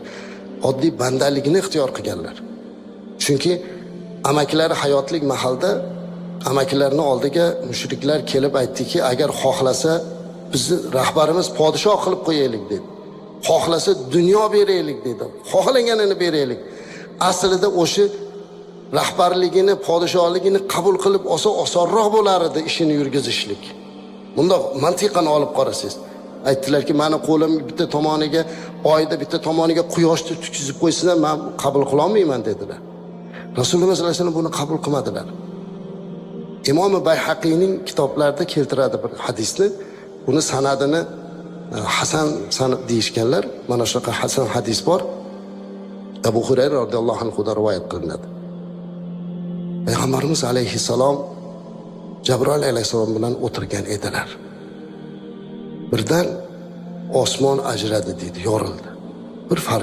qilganlar. Oddiy bandalikni ixtiyor qilganlar. Chunki amakilari hayotlik mahalda amakilarini oldiga mushriklar kelib aytdiki, agar xohlasa bizni rahbarimiz podshoh qilib qo'yaylik dedi. Xohlasa dunyo beraylik dedi. Xohlaganini beraylik. Aslida o'sha rahbarligini, podshohligini qabul qilib olsa osonroq bo'lar edi ishini yurgizishlik. Bundoq mantiqan olib qarasangiz. Aytdilarki, mani qo'lim bitta tomoniga oyda, bitta tomoniga quyoshni tutkizib qo'ysinlar, men qabul qila olmayman dedilar. Rasululloh sollallohu alayhi vasallam buni qabul qilmadilar. Imom Bayhaqiyning kitoblarida keltiradi bir hadisni. Buni sanadini hasan sanad deyishganlar. Mana shunaqa hasan hadis bor. Abu Hurayra radhiyallohu anhudan rivoyat qilinadi. Payg'ambarimiz alayhissalom Jabroil alayhissalom bilan o'tirgan edilar. Birdan osmon ajradi deydi, yorildi. Bir